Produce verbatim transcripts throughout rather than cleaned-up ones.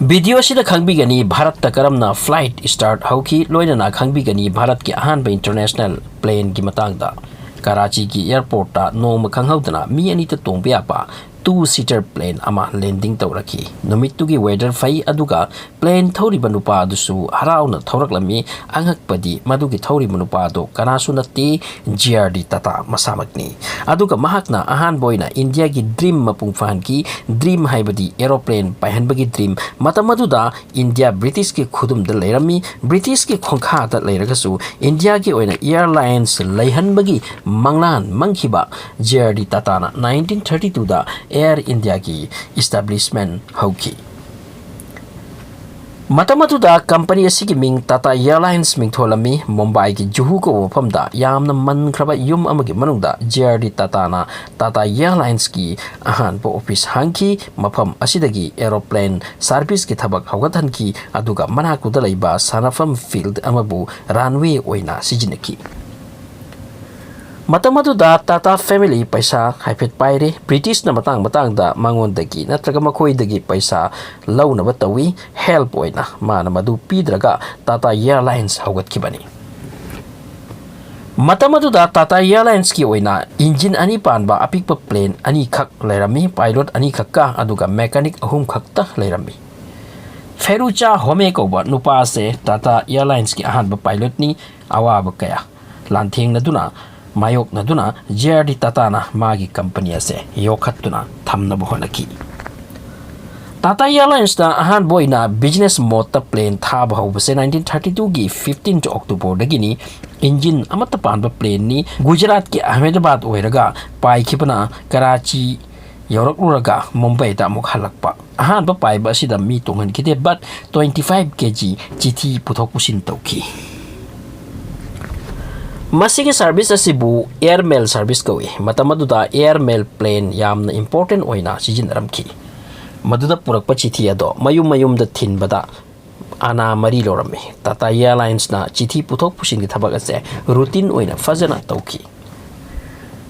Video ꯑꯁꯤꯗ ꯈꯪꯕꯤꯒꯅꯤ ꯚꯥꯔꯠꯇ ꯀꯔꯝꯅ flight start ꯍꯧꯈꯤ, ꯂꯣꯏꯅꯅ ꯈꯪꯕꯤꯒꯅꯤ ꯚꯥꯔꯠꯀꯤ ꯑꯍꯥꯟꯕ international planeꯒꯤ ꯃꯇꯥꯡꯗ꯫ ꯀꯔꯥꯆꯤꯒꯤ airportꯇ ꯅꯣꯡꯃ ꯈꯪꯍꯧꯗꯅ ꯃꯤ ꯑꯅꯤꯇ ꯇꯣꯡꯕ ꯌꯥꯕ two seater plane ꯑꯃ landing ꯇꯧꯔꯛꯈꯤ꯫ ꯅꯨꯃꯤꯠꯇꯨꯒꯤ weather ꯐꯩ, ꯑꯗꯨꯒ plane ꯊꯧꯔꯤꯕ ꯅꯨꯄꯥ ꯑꯗꯨꯁꯨ ꯍꯔꯥꯎꯅ ꯊꯧꯔꯛꯂꯝꯃꯤ꯫ ꯑꯉꯛꯄꯗꯤ ꯃꯗꯨꯒꯤ ꯊꯧꯔꯤꯕ ꯅꯨꯄꯥ ꯑꯗꯨ ꯀꯅꯥꯁꯨ ꯅꯠꯇꯦ, J R D Tata ꯃꯁꯥꯃꯛꯅꯤ꯫ ꯑꯗꯨꯒ ꯃꯍꯥꯛꯅ ꯑꯍꯥꯟꯕ ꯑꯣꯏꯅ ꯏꯟꯗꯤꯌꯥꯒꯤ dream ꯃꯄꯨꯡ ꯐꯥꯍꯟꯈꯤ꯫ Dream ꯍꯥꯏꯕꯗꯤ aeroplane ꯄꯥꯏꯍꯟꯕꯒꯤ dream꯫ ꯃꯇꯝ ꯑꯗꯨꯗ ꯏꯟꯗꯤꯌꯥ ꯕ꯭ꯔꯤꯇꯤꯁꯀꯤ ꯈꯨꯗꯨꯝꯗ ꯂꯩꯔꯝꯃꯤ꯫ ꯕ꯭ꯔꯤꯇꯤꯁꯀꯤ ꯈꯣꯡꯈꯥꯗ ꯂꯩꯔꯒꯁꯨ ꯏꯟꯗꯤꯌꯥꯒꯤ ꯑꯣꯏꯅ airlines ꯂꯩꯍꯟꯕꯒꯤ ꯃꯪꯂꯥꯟ ꯃꯪꯈꯤꯕ J R D Tataꯅ nineteen thirty twoꯗ Air Indiaꯒꯤ establishment ꯍꯧꯈꯤ꯫ ꯃꯇꯝ ꯑꯗꯨꯗ company ꯑꯁꯤꯒꯤ ꯃꯤꯡ Tata Airlines ꯃꯤꯡꯊꯣꯜꯂꯝꯃꯤ꯫ ꯃꯨꯝꯕꯥꯏꯒꯤ ꯖꯨꯍꯨ ꯀꯧꯕ ꯃꯐꯝꯗ ꯌꯥꯝꯅ ꯃꯟꯈ꯭ꯔꯕ ꯌꯨꯝ ꯑꯃꯒꯤ ꯃꯅꯨꯡꯗ J R D Tataꯅ Tata Airlinesꯀꯤ ꯑꯍꯥꯟꯕ office ꯍꯥꯡꯈꯤ꯫ ꯃꯐꯝ ꯑꯁꯤꯗꯒꯤ aeroplane serviceꯀꯤ ꯊꯕꯛ ꯍꯧꯒꯠꯍꯟꯈꯤ, ꯑꯗꯨꯒ ꯃꯅꯥꯛꯇꯨꯗ ꯂꯩꯕ ꯁꯥꯟꯅꯐꯝ field ꯑꯃꯕꯨ runway ꯑꯣꯏꯅ ꯁꯤꯖꯤꯟꯅꯈꯤ꯫ ꯃꯇꯝ ꯑꯗꯨꯗ Tata family ꯄꯩꯁꯥ ꯍꯥꯏꯐꯦꯠ ꯄꯥꯏꯔꯦ꯫ ꯕ꯭ꯔꯤꯇꯤꯁꯅ ꯃꯇꯥꯡ ꯃꯇꯥꯡꯗ ꯃꯉꯣꯟꯗꯒꯤ ꯅꯠꯇ꯭ꯔꯒ ꯃꯈꯣꯏꯗꯒꯤ ꯄꯩꯁꯥ ꯂꯧꯅꯕ ꯇꯧꯏ꯫ Help ꯑꯣꯏꯅ ꯃꯥꯅ ꯃꯗꯨ ꯄꯤꯗ꯭ꯔꯒ Tata Airlines ꯍꯧꯒꯠꯈꯤꯕꯅꯤ꯫ ꯃꯇꯝ ꯑꯗꯨꯗ Tata Airlinesꯀꯤ ꯑꯣꯏꯅ engine ꯑꯅꯤ ꯄꯥꯟꯕ ꯑꯄꯤꯛꯄ plane ꯑꯅꯤꯈꯛ ꯂꯩꯔꯝꯃꯤ, pilot ꯑꯅꯤꯈꯛꯀ, ꯑꯗꯨꯒ mechanic ꯑꯍꯨꯝ ꯈꯛꯇ ꯂꯩꯔꯝꯃꯤ꯫ ꯐꯦꯔꯨꯆꯥ ꯍꯣꯃꯦ ꯀꯧꯕ ꯅꯨꯄꯥ ꯑꯁꯦ Tata Airlinesꯀꯤ ꯑꯍꯥꯟꯕ pilotꯅꯤ꯫ ꯑꯋꯥꯕ ꯀꯌꯥ ꯂꯥꯟꯊꯦꯡꯅꯗꯨꯅ, ꯃꯥꯌꯣꯛꯅꯗꯨꯅ J R D Tataꯅ ꯃꯥꯒꯤ company ꯑꯁꯦ ꯌꯣꯛꯈꯠꯇꯨꯅ ꯊꯝꯅꯕ ꯍꯣꯠꯅꯈꯤ꯫ Tata Airlinesꯅ ꯑꯍꯥꯟꯕ ꯑꯣꯏꯅ business modeꯇ plane ꯊꯥꯕ ꯍꯧꯕꯁꯦ nineteen thirty twoꯒꯤ fifteenth Octoberꯗꯒꯤꯅꯤ꯫ Engine ꯑꯃꯠꯇ ꯄꯥꯟꯕ planeꯅꯤ꯫ ꯒꯨꯖꯔꯥꯠꯀꯤ ꯑꯍꯃꯦꯗꯕꯥꯗ ꯑꯣꯏꯔꯒ ꯄꯥꯏꯈꯤꯕꯅ ꯀꯔꯥꯆꯤ ꯌꯧꯔꯛꯂꯨꯔꯒ ꯃꯨꯝꯕꯥꯏꯗ ꯑꯃꯨꯛ ꯍꯜꯂꯛꯄ꯫ ꯑꯍꯥꯟꯕ ꯄꯥꯏꯕ ꯑꯁꯤꯗ ꯃꯤ ꯇꯣꯡꯍꯟꯈꯤꯗꯦ, but twenty five K G ꯆꯤꯊꯤ ꯄꯨꯊꯣꯛ ꯄꯨꯁꯤꯟ ꯇꯧꯈꯤ꯫ ꯃꯁꯤꯒꯤ service ꯑꯁꯤꯕꯨ air mail service ꯀꯧꯏ꯫ ꯃꯇꯝ ꯑꯗꯨꯗ air mail plane ꯌꯥꯝꯅ important ꯑꯣꯏꯅ ꯁꯤꯖꯤꯟꯅꯔꯝꯈꯤ꯫ ꯃꯗꯨꯗ ꯄꯨꯔꯛꯄ ꯆꯤꯊꯤ ꯑꯗꯣ ꯃꯌꯨꯝ ꯃꯌꯨꯝꯗ ꯊꯤꯟꯕꯗ ꯑꯅꯥ ꯃꯔꯤ ꯂꯧꯔꯝꯃꯤ꯫ Tata Airlinesꯅ ꯆꯤꯊꯤ ꯄꯨꯊꯣꯛ ꯄꯨꯁꯤꯟꯒꯤ ꯊꯕꯛ ꯑꯁꯦ routine ꯑꯣꯏꯅ ꯐꯖꯅ ꯇꯧꯈꯤ꯫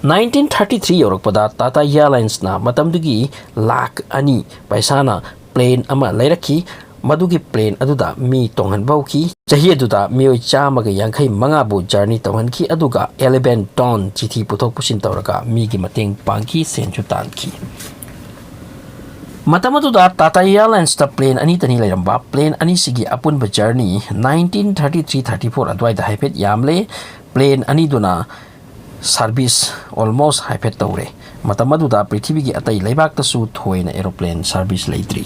Nineteen thirty three ꯌꯧꯔꯛꯄꯗ Tata Airlinesꯅ ꯃꯇꯝꯗꯨꯒꯤ ꯂꯥꯈ ꯑꯅꯤ ꯄꯩꯁꯥꯅ plane ꯑꯃ ꯂꯩꯔꯛꯈꯤ꯫ ꯃꯗꯨꯒꯤ plane ꯑꯗꯨꯗ ꯃꯤ ꯇꯣꯡꯍꯟꯕ ꯍꯧꯈꯤ꯫ ꯆꯍꯤ ꯑꯗꯨꯗ ꯃꯤꯑꯣꯏ ꯆꯥꯝꯃꯒ ꯌꯥꯡꯈꯩ ꯃꯉꯥꯕꯨ journey ꯇꯧꯍꯟꯈꯤ, ꯑꯗꯨꯒ eleven ton ꯆꯤꯊꯤ ꯄꯨꯊꯣꯛ ꯄꯨꯁꯤꯟ ꯇꯧꯔꯒ ꯃꯤꯒꯤ ꯃꯇꯦꯡ ꯄꯥꯡꯈꯤ, ꯁꯦꯟꯁꯨ ꯇꯥꯟꯈꯤ꯫ ꯃꯇꯝ ꯑꯗꯨꯗ Tata Airlinesꯇ plane ꯑꯅꯤꯇꯅꯤ ꯂꯩꯔꯝꯕ꯫ Plane ꯑꯅꯤꯁꯤꯒꯤ ꯑꯄꯨꯟꯕ journey nineteen thirty three thirty four ꯑꯗꯨꯋꯥꯏꯗ ꯍꯥꯏꯐꯦꯠ ꯌꯥꯝꯂꯦ꯫ Plane ꯑꯅꯤꯗꯨꯅ service almost ꯍꯥꯏꯐꯦꯠ ꯇꯧꯔꯦ꯫ ꯃꯇꯝ ꯑꯗꯨꯗ ꯄ꯭ꯔꯤꯊꯤꯕꯤꯒꯤ ꯑꯇꯩ ꯂꯩꯕꯥꯛꯇꯁꯨ ꯊꯣꯏꯅ aeroplane service ꯂꯩꯇ꯭ꯔꯤ꯫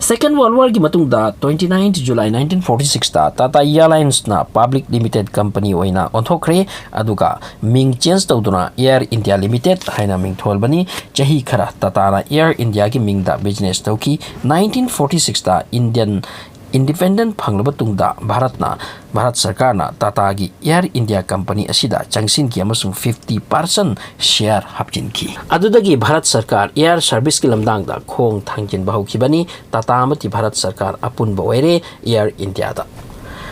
Second World Warꯒꯤ ꯃꯇꯨꯡꯗ twenty ninth July nineteen forty sixꯇ Tata Airlinesꯅ public limited company ꯑꯣꯏꯅ ꯑꯣꯟꯊꯣꯛꯈ꯭ꯔꯦ, ꯑꯗꯨꯒ ꯃꯤꯡ change ꯇꯧꯗꯨꯅ Air India Limited ꯍꯥꯏꯅ ꯃꯤꯡ ꯊꯣꯜꯕꯅꯤ꯫ ꯆꯍꯤ ꯈꯔ ꯇꯥꯇꯥꯅ Air Indiaꯒꯤ ꯃꯤꯡꯗ business ꯇꯧꯈꯤ꯫ Nineteen forty sixꯇ Indian independent ꯐꯪꯂꯕ ꯇꯨꯡꯗ ꯚꯥꯔꯠꯅ, ꯚꯥꯔꯠ ꯁꯔꯀꯥꯔꯅ ꯇꯥꯇꯥꯒꯤ Air India company ꯑꯁꯤꯗ ꯆꯪꯁꯤꯟꯈꯤ ꯑꯃꯁꯨꯡ fifty percent share ꯍꯥꯞꯆꯤꯟꯈꯤ꯫ ꯑꯗꯨꯗꯒꯤ ꯚꯥꯔꯠ ꯁꯔꯀꯥꯔ air serviceꯀꯤ ꯂꯝꯗꯥꯡꯗ ꯈꯣꯡ ꯊꯥꯡꯖꯤꯟꯕ ꯍꯧꯈꯤꯕꯅꯤ꯫ ꯇꯥꯇꯥ ꯑꯃꯗꯤ ꯚꯥꯔꯠ ꯁꯔꯀꯥꯔ ꯑꯄꯨꯟꯕ ꯑꯣꯏꯔꯦ Air Indiaꯗ꯫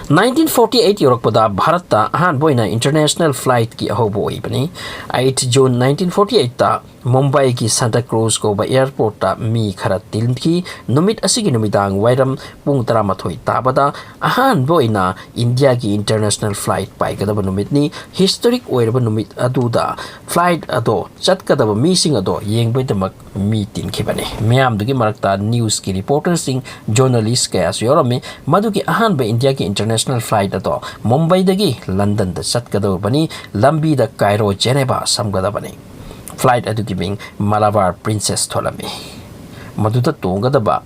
Nineteen forty eight ꯌꯧꯔꯛꯄꯗ ꯚꯥꯔꯠꯇ ꯑꯍꯥꯟꯕ ꯑꯣꯏꯅ international flightꯀꯤ ꯑꯍꯧꯕ ꯑꯣꯏꯕꯅꯤ꯫ Eight June nineteen forty eightꯇ ꯃꯨꯝꯕꯥꯏꯒꯤ Santa Cruz ꯀꯧꯕ airportꯇ ꯃꯤ ꯈꯔ ꯇꯤꯟꯈꯤ꯫ ꯅꯨꯃꯤꯠ ꯑꯁꯤꯒꯤ ꯅꯨꯃꯤꯗꯥꯡ ꯋꯥꯏꯔꯝ ꯄꯨꯡ ꯇꯔꯥꯃꯥꯊꯣꯏ ꯇꯥꯕꯗ ꯑꯍꯥꯟꯕ ꯑꯣꯏꯅ ꯏꯟꯗꯤꯌꯥꯒꯤ international flight ꯄꯥꯏꯒꯗꯕ ꯅꯨꯃꯤꯠꯅꯤ꯫ Historic ꯑꯣꯏꯔꯕ ꯅꯨꯃꯤꯠ ꯑꯗꯨꯗ flight ꯑꯗꯣ ꯆꯠꯀꯗꯕ ꯃꯤꯁꯤꯡ ꯑꯗꯣ ꯌꯦꯡꯕꯒꯤꯗꯃꯛ ꯃꯤ ꯇꯤꯟꯈꯤꯕꯅꯤ꯫ ꯃꯤꯌꯥꯝꯗꯨꯒꯤ ꯃꯔꯛꯇ newsꯀꯤ reporterꯁꯤꯡ, journalist ꯀꯌꯥꯁꯨ ꯌꯥꯎꯔꯝꯃꯤ꯫ ꯃꯗꯨꯒꯤ ꯑꯍꯥꯟꯕ ꯏꯟꯗꯤꯌꯥꯒꯤ international flight ꯑꯗꯣ ꯃꯨꯝꯕꯥꯏꯗꯒꯤ ꯂꯟꯗꯟꯗ ꯆꯠꯀꯗꯧꯔꯕꯅꯤ꯫ ꯂꯝꯕꯤꯗ ꯀꯥꯏꯔꯣ ꯖꯦꯅꯦꯚꯥ ꯁꯝꯒꯗꯕꯅꯤ꯫ Flight ꯑꯗꯨꯒꯤ ꯃꯤꯡ Malabar Princess ꯊꯣꯜꯂꯝꯃꯤ꯫ ꯃꯗꯨꯗ ꯇꯣꯡꯒꯗꯕ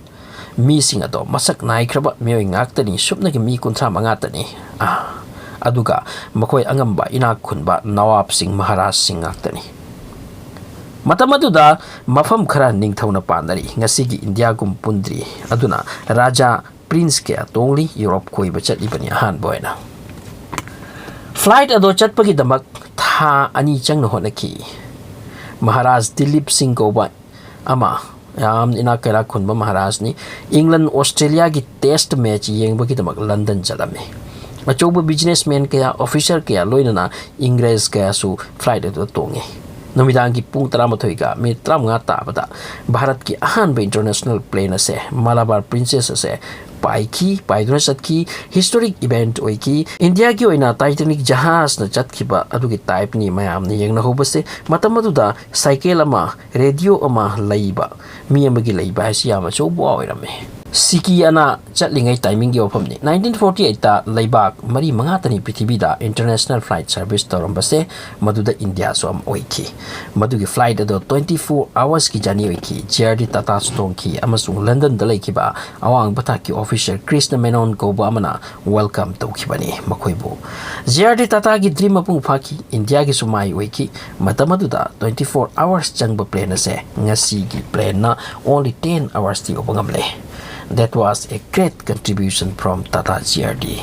ꯃꯤꯁꯤꯡ ꯑꯗꯣ ꯃꯁꯛ ꯅꯥꯏꯈ꯭ꯔꯕ ꯃꯤꯑꯣꯏ ꯉꯥꯛꯇꯅꯤ꯫ ꯁꯨꯞꯅꯒꯤ ꯃꯤ ꯀꯨꯟꯊ꯭ꯔꯥ ꯃꯉꯥꯇꯅꯤ꯫ ꯑꯥ, ꯑꯗꯨꯒ ꯃꯈꯣꯏ ꯑꯉꯝꯕ, ꯏꯅꯥꯛ ꯈꯨꯟꯕ ꯅꯋꯥꯕꯁꯤꯡ, ꯃꯍꯥꯔꯥꯖꯁꯤꯡ ꯉꯥꯛꯇꯅꯤ꯫ ꯃꯇꯝ ꯑꯗꯨꯗ ꯃꯐꯝ ꯈꯔ ꯅꯤꯡꯊꯧꯅ ꯄꯥꯟꯅꯔꯤ꯫ ꯉꯁꯤꯒꯤ ꯏꯟꯗꯤꯌꯥꯒꯨꯝ ꯄꯨꯟꯗ꯭ꯔꯤ꯫ ꯑꯗꯨꯅ ꯔꯥꯖꯥ, prince ꯀꯌꯥ ꯇꯣꯡꯂꯤ꯫ ꯌꯨꯔꯣꯞ ꯀꯣꯏꯕ ꯆꯠꯂꯤꯕꯅꯤ ꯑꯍꯥꯟꯕ ꯑꯣꯏꯅ꯫ Flight ꯑꯗꯣ ꯆꯠꯄꯒꯤꯗꯃꯛ ꯊꯥ ꯑꯅꯤ ꯆꯪꯅ ꯍꯣꯠꯅꯈꯤ꯫ ꯃꯍꯥꯔꯥꯖ ꯗꯤꯂꯤꯞ ꯁꯤꯡ ꯀꯧꯕ ꯑꯃ, ꯌꯥꯝ ꯏꯅꯥꯛ ꯀꯩꯔꯥꯛ ꯈꯨꯟꯕ ꯃꯍꯥꯔꯥꯖꯅꯤ꯫ England Australiaꯒꯤ test match ꯌꯦꯡꯕꯒꯤꯗꯃꯛ ꯂꯟꯗꯟ ꯆꯠꯂꯝꯃꯤ꯫ ꯑꯆꯧꯕ businessman ꯀꯌꯥ, officer ꯀꯌꯥ, ꯂꯣꯏꯅꯅ ꯏꯪꯔꯦꯖ ꯀꯌꯥꯁꯨ flight ꯑꯗꯨꯗ ꯇꯣꯡꯉꯤ꯫ ꯅꯨꯃꯤꯗꯥꯡꯒꯤ ꯄꯨꯡ ꯇꯔꯥꯃꯥꯊꯣꯏꯒ ꯃꯤꯅꯤꯠ ꯇꯔꯥꯃꯉꯥ ꯇꯥꯕꯗ ꯚꯥꯔꯠꯀꯤ ꯑꯍꯥꯟꯕ international plane ꯑꯁꯦ Malabar Princess ꯑꯁꯦ ꯄꯥꯏꯈꯤ, ꯄꯥꯏꯗꯨꯅ ꯆꯠꯈꯤ꯫ Historic event ꯑꯣꯏꯈꯤ꯫ ꯏꯟꯗꯤꯌꯥꯒꯤ ꯑꯣꯏꯅ Titanic ꯖꯍꯥꯖꯅ ꯆꯠꯈꯤꯕ ꯑꯗꯨꯒꯤ typeꯅꯤ ꯃꯌꯥꯝꯅ ꯌꯦꯡꯅꯍꯧꯕꯁꯦ꯫ ꯃꯇꯝ ꯑꯗꯨꯗ ꯁꯥꯏꯀꯦꯜ ꯑꯃ, ꯔꯦꯗꯤꯑꯣ ꯑꯃ ꯂꯩꯕ, ꯃꯤ ꯑꯃꯒꯤ ꯂꯩꯕ ꯍꯥꯏꯁꯤ ꯌꯥꯝꯅ ꯑꯆꯧꯕ ꯋꯥ ꯑꯣꯏꯔꯝꯃꯤ꯫ ꯁꯤꯀꯤ ꯑꯅ ꯆꯠꯂꯤꯉꯩ timingꯒꯤ ꯋꯥꯐꯝꯅꯤ꯫ Nineteen forty eightꯇ ꯂꯩꯕꯥꯛ ꯃꯔꯤ ꯃꯉꯥꯇꯅꯤ ꯄ꯭ꯔꯤꯊꯤꯕꯤꯗ international flight service ꯇꯧꯔꯝꯕꯁꯦ, ꯃꯗꯨꯗ ꯏꯟꯗꯤꯌꯥꯁꯨ ꯑꯃ ꯑꯣꯏꯈꯤ꯫ ꯃꯗꯨꯒꯤ flight ꯑꯗꯣ twenty four hoursꯀꯤ journey ꯑꯣꯏꯈꯤ꯫ J R D Tataꯁꯨ ꯇꯣꯡꯈꯤ ꯑꯃꯁꯨꯡ ꯂꯟꯗꯟꯗ ꯂꯩꯈꯤꯕ ꯑꯋꯥꯡꯕ ꯊꯥꯛꯀꯤ officer ꯀ꯭ꯔꯤꯁꯅ ꯃꯦꯅꯣꯟ ꯀꯧꯕ ꯑꯃꯅ welcome ꯇꯧꯈꯤꯕꯅꯤ ꯃꯈꯣꯏꯕꯨ꯫ J R D Tataꯒꯤ dream ꯃꯄꯨꯡ ꯐꯥꯈꯤ꯫ ꯏꯟꯗꯤꯌꯥꯒꯤꯁꯨ ꯃꯥꯏ ꯑꯣꯏꯈꯤ꯫ ꯃꯇꯝ ꯑꯗꯨꯗ twenty four hours ꯆꯪꯕ plane ꯑꯁꯦ ꯉꯁꯤꯒꯤ planeꯅ only ten hoursꯇ ꯌꯧꯕ ꯉꯝꯂꯦ꯫ That was a great contribution from Tata G R D꯫